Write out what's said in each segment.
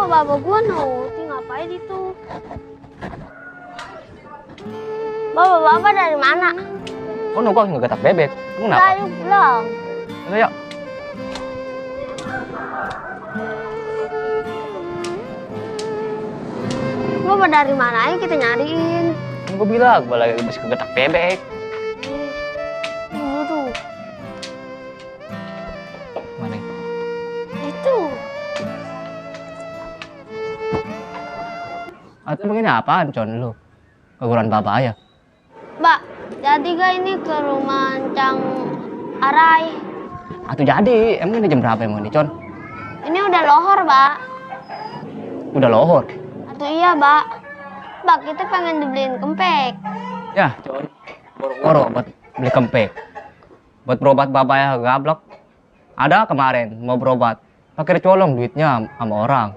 baba gua no, ngapain itu? Bapak dari mana? Kok nongkrong ngegetak bebek? Lu kenapa? Saya pulang. Ayo. Bapak dari mana? Ayo kita nyariin. Kan gue bilang, gue lagi habis kegetak bebek. Tuh. Mana? Itu. Atau begini apaan, Con, lu? Keguran bapak ya? Mbak, jadi gak ini ke rumah Cang Arai? Atau jadi, emang ini jam berapa emang nih, Con? Ini udah lohor, Mbak. Udah lohor? Atau iya, Mbak. Mbak, kita pengen dibeliin kempek. Ya, Con. Boro-boro buat beli kempek. Buat berobat bapak ya, gablok. Ada kemarin, mau berobat. Pakai colong duitnya sama orang.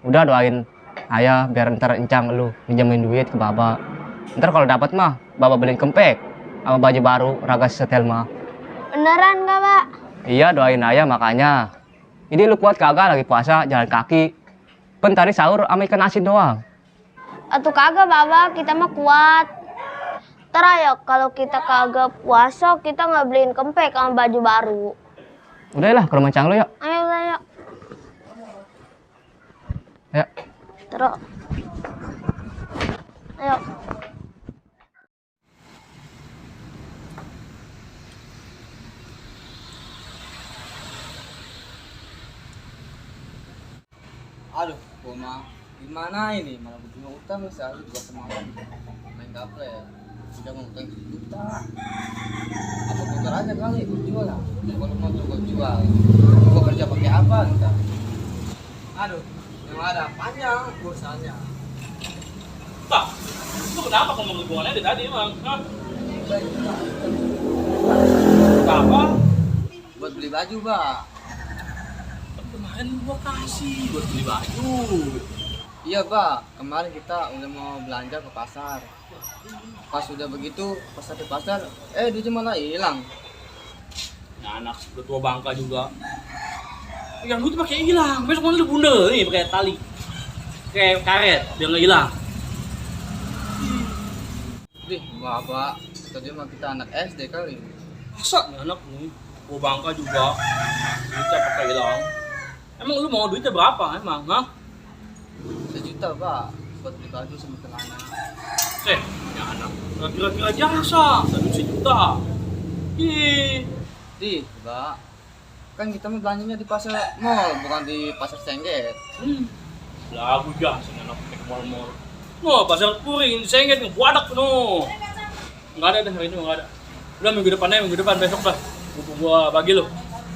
Udah doain ayah biar ntar encang lu pinjamin duit ke bapak. Ntar kalau dapat mah, bapak beliin kempek sama baju baru, raga setel mah. Beneran gak, Pak? Iya, doain ayah makanya. Ini lu kuat kagak lagi puasa, jalan kaki. Tadi sahur sama ikan asin doang. Atau kagak, Bapak, kita mah kuat. Ntar ya, kalau kita kagak puasa, kita nggak beliin kempek sama baju baru. Udahlah, ke rumah Cang lu yuk. Ayo, ayo. Ya. Terus. Ayo. Aduh, gua mah gimana ini? Malah gue punya utang misalnya juga semalam main gaple ya. Udah mau utang 1 juta. Apa kotor aja kali, gue jual lah. Kalau mau tuh gue jual. Gue kerja pakai apa ntar? Aduh, yang ada panjang urusannya. Pak, lu kenapa ngomong hubungannya dari tadi emang? Hah? Apa? Buat beli baju, Pak. Kemarin gua kasih buat beli baju. Iya, Pak. Kemarin kita udah mau belanja ke pasar. Pas udah begitu, pas sampai pasar, dia malah hilang. Ya anak udah tua bangka juga. Yang duit pakai hilang. Besok mana lu bundel nih pakai tali. Kayak karet biar nggak hilang. Dih, Bapak. Tadi mah kita anak SD kali. Masa nih anak nih tua bangka juga. Duitnya pakai hilang. Emang lu mau duitnya berapa emang? Hah? 1 juta, Pak. Buat beli baju sama celana. Ya anak. Kira-kira jasa. 1 juta. Ih. Di, Mbak. Kan kita mau belanjanya di pasar mall, bukan di pasar Sengget. Lagu jasa nih anak pakai ke mall-mall. No, pasar Puring, Sengget, Buadak no. Nggak ada deh hari ini nggak ada. Udah minggu depan besok dah. Gua bagi lo.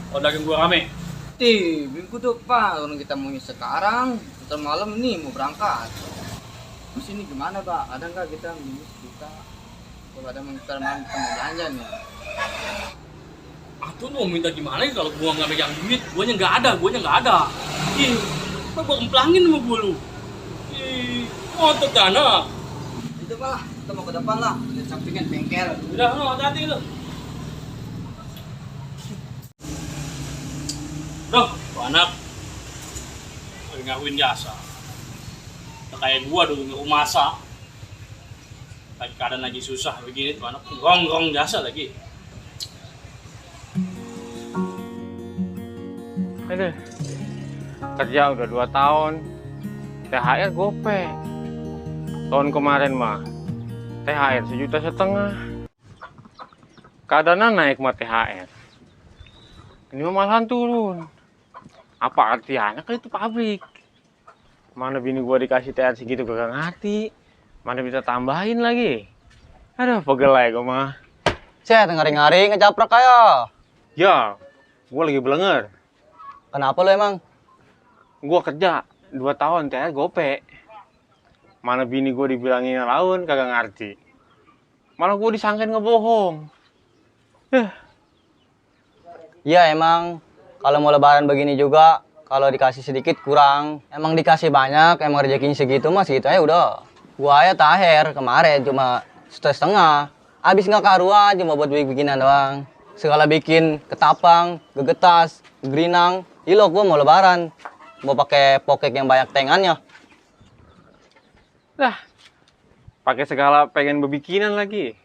Kalau daging gua rame. Di, minggu depan orang kita mau sekarang, ntar malam nih mau berangkat. Terus ini gimana, Pak? Ada nggak kita minus juta? Kalau ada ntar malam kita mau belanja nih. Atuh lu mau minta gimana ya kalau gua nggak megang duit? Guanya nggak ada. Ih, kok gua kemplangin sama gua lu? Ih, otot dana. Itu Pak, kita mau ke depan lah, di sampingan bengkel. Udah, no, hati-hati lu. Duh, tuh anak lagi ngakuin jasa. Udah kayak gua dulu ngeruh masa. Lagi keadaan lagi susah begini tuh anak rongrong jasa lagi. Aduh, kerja udah 2 tahun, THR gopek. Tahun kemarin mah, THR 1,5 juta. Keadaannya naik mah THR. Ini mah malahan turun. Apa artinya kan itu pabrik. Mana bini gua dikasih THR segitu gak ngerti. Mana bisa tambahin lagi. Aduh, pegel ya gua mah. Saya ngari-ngari ngejaprak kayak. Ya, gua lagi belenger. Kenapa lu emang? Gua kerja 2 tahun THR gope. Mana bini gua dibilangin laun kagak ngerti. Malah gua disangkain ngebohong. Iya emang, kalau mau lebaran begini juga, kalau dikasih sedikit kurang. Emang dikasih banyak, emang rezekinya segitu mah segitu aja udah. Gua aja THR kemarin cuma 1,5. Habis nggak karuan cuma buat bikinan doang. Segala bikin ketapang, gegetas, gerinang. Ilok gua mau lebaran. mau pakai pokek yang banyak tengannya. Lah, pakai segala pengen bebikinan lagi.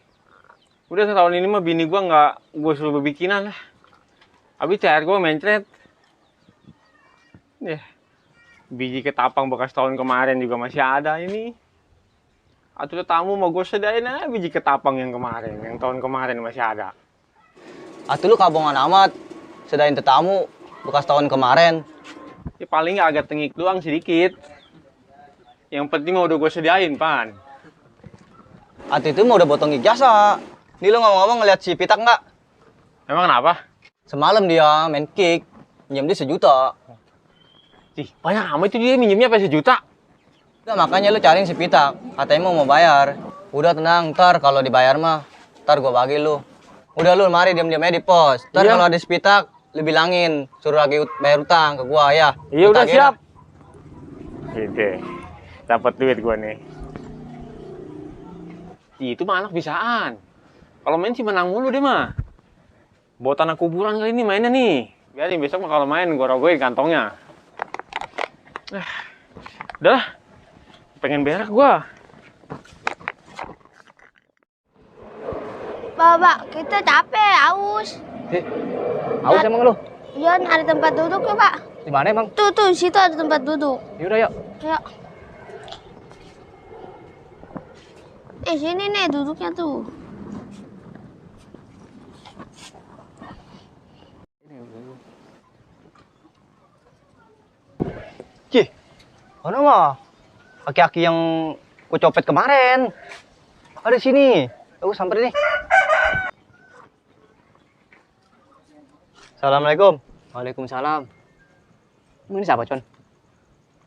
Udah setahun ini mah bini gua nggak gua suruh bebikinan lah. Habis cair gua mencret. Biji ketapang bekas tahun kemarin juga masih ada ini. Atau tamu mau gue sedain aja biji ketapang yang kemarin, yang tahun kemarin masih ada. Atuh lu kabongan amat, sedain tetamu bekas tahun kemarin. Ya paling agak tengik doang sedikit. Yang penting mah udah gue sediain, Pan. Atuh itu mau udah potong ijazah. Nih lu ngomong-ngomong ngeliat si Pitak nggak? Emang kenapa? Semalam dia main kick, minjem dia 1 juta. Ih, banyak amat itu dia minjemnya sampai 1 juta. Udah makanya lu cariin si Pitak, katanya mau bayar. Udah tenang, ntar kalau dibayar mah, ntar gua bagi lu. Udah lu mari diam-diam aja di pos. Ntar Iya. kalau ada si Pitak, lu bilangin suruh lagi bayar utang ke gua ya. Iya udah Utangnya siap. Gitu. Dapat duit gua nih. Ih, itu mah anak bisaan. Kalau main sih menang mulu deh mah. Bawa tanah kuburan kali ini mainnya nih. Biarin besok mah kalau main gua rogoin kantongnya. Udah lah. Pengen berak gua. Bapak, kita capek, aus. Haus emang lu? Iya, ada tempat duduk ya, Pak. Di mana emang? Tuh, situ ada tempat duduk. Yaudah yuk. Yuk. Sini nih duduknya tuh. Cih, mana mah? Aki-aki yang ku copet kemarin. Ada di sini. Aku samperin nih. Assalamualaikum. Waalaikumsalam. Emang ini siapa, Con?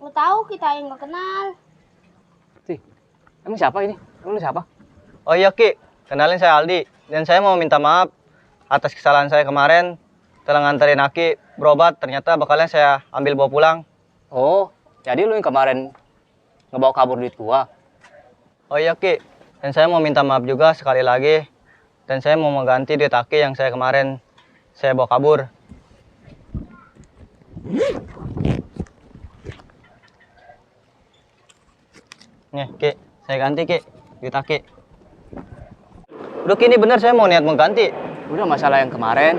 Nggak tahu, kita yang nggak kenal. Emang siapa ini? Emang lu siapa? Oh iya Ki, kenalin saya Aldi. Dan saya mau minta maaf atas kesalahan saya kemarin. Telah nganterin Aki berobat, ternyata bekalnya saya ambil bawa pulang. Oh, jadi lu yang kemarin ngebawa kabur duit gua. Oh iya Ki, dan saya mau minta maaf juga sekali lagi. Dan saya mau mengganti duit Aki yang saya kemarin saya bawa kabur. Nih Ki, saya ganti Ki, duit Aki. Udah Ki, ini bener saya mau niat mengganti. Udah masalah yang kemarin,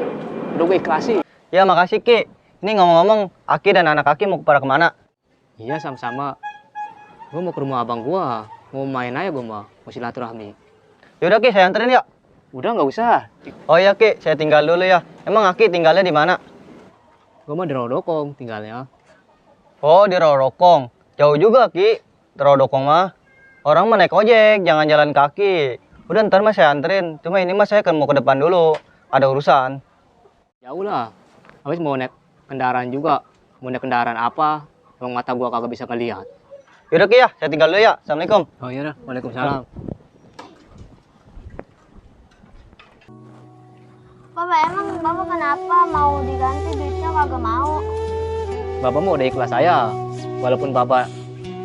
udah gue ikhlasi. Ya makasih Ki. Ini ngomong-ngomong, Aki dan anak Aki mau pada kemana? Iya sama-sama. Gua mau ke rumah abang gua, mau main aja gua mau silaturahmi. Yaudah Ki, saya anterin ya. Udah nggak usah. Oh iya Ki, saya tinggal dulu ya. Emang Aki tinggalnya di mana? Gua mah di Rodokong tinggalnya. Oh, di Rorokong. Jauh juga Ki, di Rorokong mah. Orang mah naik ojek, jangan jalan kaki. Udah ntar mas saya anterin. Cuma ini mas saya kan mau ke depan dulu. Ada urusan. Jauh lah. Habis mau naik kendaraan juga. Mau naik kendaraan apa? Emang mata gua kagak bisa ngelihat. Yaudah Ki ya, saya tinggal dulu ya. Assalamualaikum. Oh iya dah. Waalaikumsalam. Bapak, emang Bapak kenapa mau diganti duitnya kagak mau? Bapak mau udah ikhlas saya. Walaupun Bapak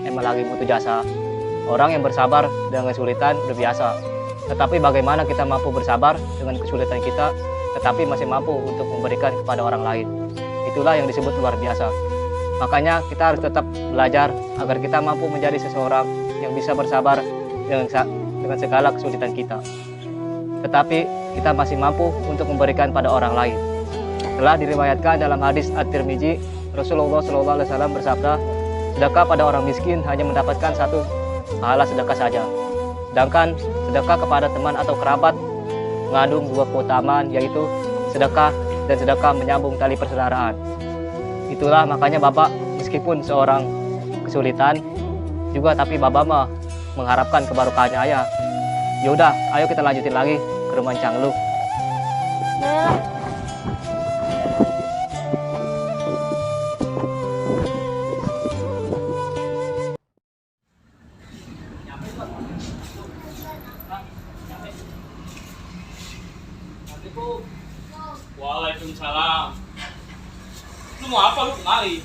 emang lagi butuh jasa. Orang yang bersabar dengan kesulitan udah biasa. Tetapi bagaimana kita mampu bersabar dengan kesulitan kita, tetapi masih mampu untuk memberikan kepada orang lain. Itulah yang disebut luar biasa. Makanya kita harus tetap belajar agar kita mampu menjadi seseorang yang bisa bersabar dengan segala kesulitan kita. Tetapi kita masih mampu untuk memberikan pada orang lain. Telah diriwayatkan dalam hadis At-Tirmizi, Rasulullah SAW bersabda, sedekah pada orang miskin hanya mendapatkan 1 pahala sedekah saja. Sedangkan sedekah kepada teman atau kerabat mengandung 2 keutamaan, yaitu sedekah dan sedekah menyambung tali persaudaraan. Itulah makanya Bapak meskipun seorang kesulitan juga, tapi Bapak mah mengharapkan kebarokahannya ayah. Yaudah, ayo kita lanjutin lagi ke rumah Cang Lu. Yalah. Waalaikumsalam. Lu mau apa lu kemari?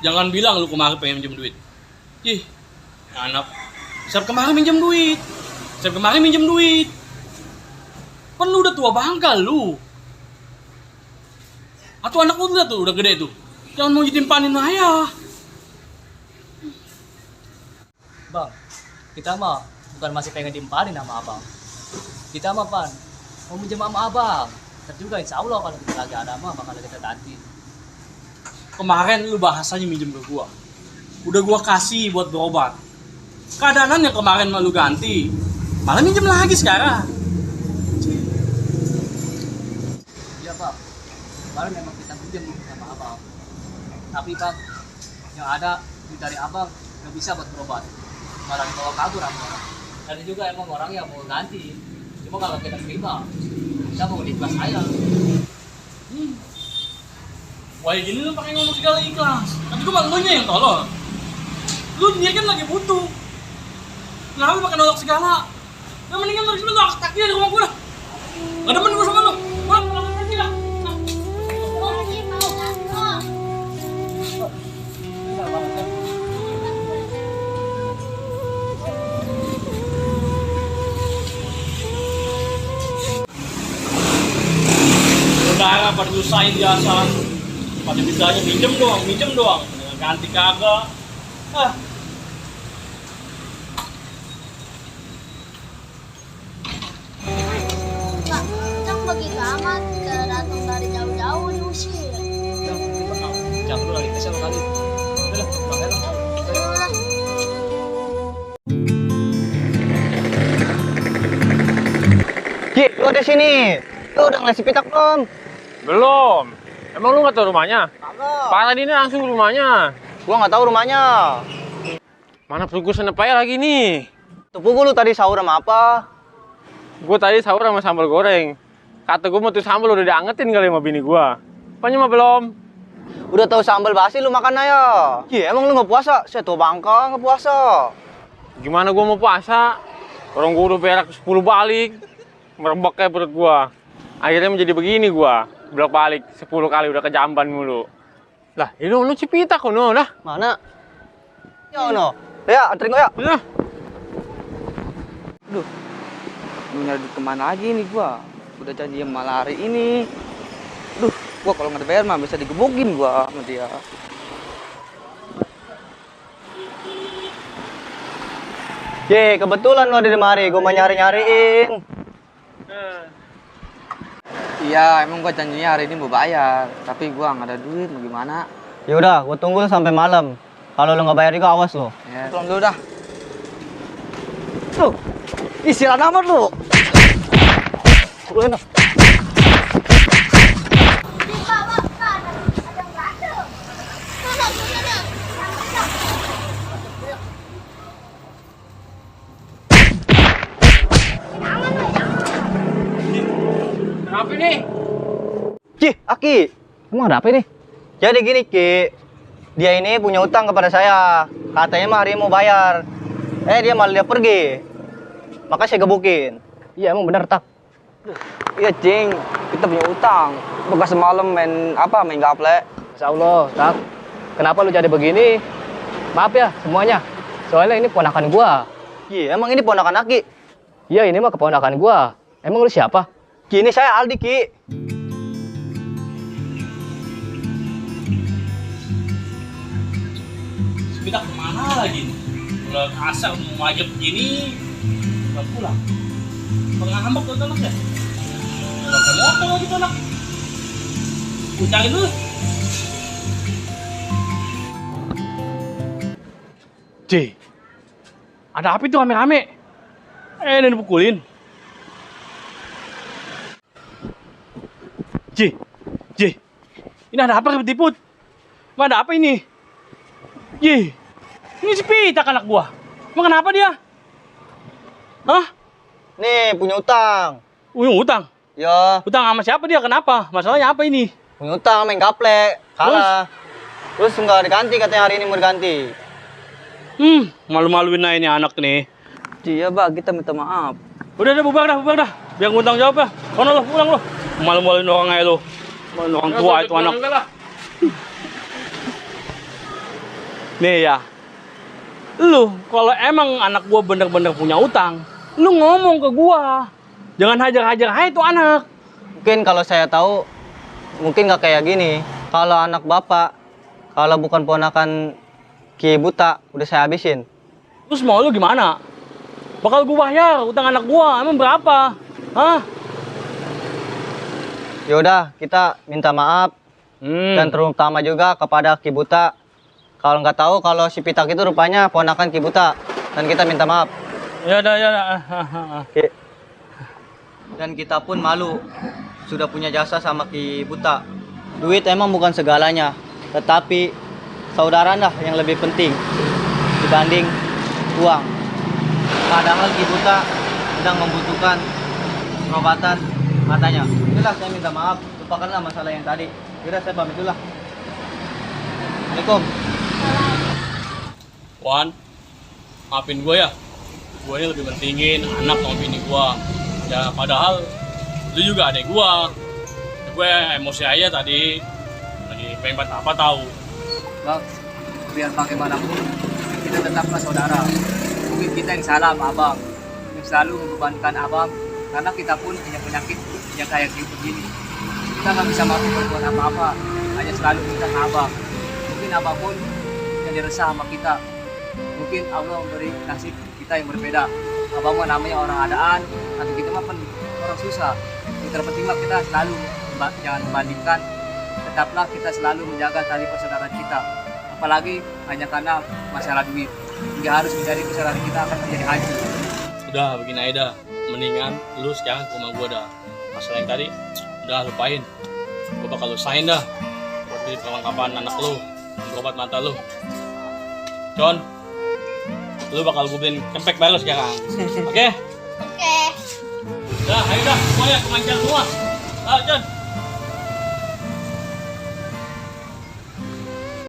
Jangan bilang lu kemari pengen minjem duit. Ih, anak. Siap kemari minjem duit. Siap kemari minjem duit. Kan lu udah tua bangka lu. Atau anak lu udah gede tuh. Jangan mau ditimpanin ayah. Bang, kita mah bukan masih pengen timpanin sama abang. Kita mah pan mau minjem sama abang. Ntar juga insya Allah kalau kita lagi ada mah bakal kita ganti. Kemarin lu bahasanya minjem ke gua. Udah gua kasih buat berobat. Keadaan yang kemarin mah lu ganti. Malah minjem lagi sekarang. Iya bang, kemarin memang kita minjem sama abang. Tapi bang, yang ada duit dari abang nggak bisa buat berobat. Malah dibawa kabur sama orang. Dan juga emang orangnya mau ganti. Cuma kalau kita terima, kita mau ikhlas aja. Wah gini lu pakai ngomong segala ikhlas. Tapi gua malah yang tolong. Lu dia kan lagi butuh. Kenapa lu pakai nolak segala? Nah mendingan lu disini lu aktak dia di rumah gua dah. Gak demen gua sama lu. Pulang pergi lah. Saudara pada nyusahin biasa. Pada bisanya minjem doang. Ganti kagak. Ah. Pak, Cang begitu amat. Kita datang dari jauh-jauh diusir. Jangan dulu lagi kesel kali. Udah lah, pulang aja. Ayolah. Ki, lu di sini. Lu udah ngasih pitak belum? Belum. Emang lu nggak tahu rumahnya? Kagak. Pak tadi ini langsung ke rumahnya. Gua nggak tahu rumahnya. Mana perut gue senep aja lagi nih. Tupu lu tadi sahur sama apa? Gue tadi sahur sama sambal goreng. Kata gue mau tuh sambal udah diangetin kali sama bini gue. Apanya mah belum? Udah tahu sambal basi lu makan aja. Ki, emang lu nggak puasa? Saya tuh bangka nggak puasa. Gimana gue mau puasa? Orang gue udah berak 10 balik. Merebak kayak perut gue. Akhirnya menjadi begini gue. Bolak balik 10 kali udah kejamban mulu. Lah, ini lu Cipita kono dah. Mana? Ya, no. Ya, anterin gua ya. Nah, Aduh, mau nyari duit kemana lagi nih gua? Udah janji malah hari ini. Duh, gua kalau nggak dibayar mah bisa digebukin gua sama dia. Ye, kebetulan lu ada di mari, gua mau nyari-nyariin. Iya, emang gua janjinya hari ini mau bayar, tapi gua nggak ada duit, mau gimana? Ya udah, gua tunggu lu sampai malam. Kalau lu nggak bayar juga awas lu. Ya, pulang dulu dah. Lu, istirahat amat lu. Lu enak. kenapa nih? Cih, Aki. Emang ada apa ini? Jadi gini, Ki. Dia ini punya utang kepada saya. Katanya mah hari ini mau bayar. Dia malah dia pergi. Maka saya gebukin. Iya emang bener tak. Iya, Cing. Kita punya utang. Bekas semalam main gaple. Masya Allah, tak. Kenapa lu jadi begini? Maaf ya semuanya. Soalnya ini ponakan gua. Iya, emang ini ponakan Aki. Iya ini mah keponakan gua. Emang lu siapa? Kini saya Aldi, Ki. Kita kemana lagi nih? Udah kasar mau ngajak begini. Udah pulang. Pengambek tuh anak ya. Pakai motor lagi tuh anak. Gua cari dulu. J, ada apa itu rame-rame? Ini dipukulin. J, ini ada apa ribut-ribut? Emang ada apa ini? J, ini si Pita anak gua. Emang kenapa dia? Hah? Nih, punya utang. Utang? Ya, Utang sama siapa dia? Kenapa? Masalahnya apa ini? punya utang main gaplek. Kalah. Terus nggak diganti, katanya hari ini mau diganti. Malu-maluin aja ini anak nih. Iya, Pak, kita minta maaf. Udah bubar dah. Biar ngutang jawab ya. Kono lo, pulang lo. Malu-maluin orang aja lo. Maluin orang tua itu anak. Nih ya. Lu kalau emang anak gua bener-bener punya utang, lu ngomong ke gua. Jangan hajar-hajar aja itu anak. Mungkin kalau saya tahu, mungkin nggak kayak gini. Kalau anak bapak Kalau bukan ponakan Ki Buta, udah saya habisin. Terus mau lu gimana? Bakal gua bayar utang anak gua, emang berapa? Hah? Yaudah, kita minta maaf dan terutama juga kepada Ki Buta. Kalau nggak tahu kalau si Pitak itu rupanya ponakan Ki Buta, dan kita minta maaf. Ya udah. Ki. Dan kita pun malu sudah punya jasa sama Ki Buta. Duit emang bukan segalanya, tetapi saudara dah yang lebih penting dibanding uang. Padahal Ki Buta sedang membutuhkan pengobatan matanya. Itulah saya minta maaf, lupakanlah masalah yang tadi. Yaudah saya pamit dulu lah. Assalamualaikum. Wan, maafin gue ya. Gue ini lebih pentingin anak sama bini gue. Ya padahal itu juga adek gue. Gue emosi aja tadi. Lagi pengen apa tahu. Bang, biar bagaimanapun kita tetaplah saudara. Mungkin kita yang salah sama abang, yang selalu membebankan abang, karena kita pun punya penyakit yang kayak gitu begini. Kita nggak bisa mampu berbuat apa-apa, hanya selalu minta ke abang. Mungkin apapun yang dirasa sama kita, mungkin Allah memberi nasib kita yang berbeda. Abang mah namanya orang adaan, tapi kita mah orang susah. Yang terpenting mah kita selalu jangan membandingkan. Tetaplah kita selalu menjaga tali persaudaraan kita, apalagi hanya karena masalah duit. Hingga harus menjadi persaudaraan kita akan menjadi hancur. Udah begini aja dah. Mendingan lu sekarang ke rumah gue dah. Masalah yang tadi udah lupain. Gue bakal usahain dah buat beli perlengkapan anak lu, obat mata lu. John, lu bakal gue beliin kempek baru sekarang. Oke? Oke. Dah, ayo dah semuanya kemancar semua. Ah, John.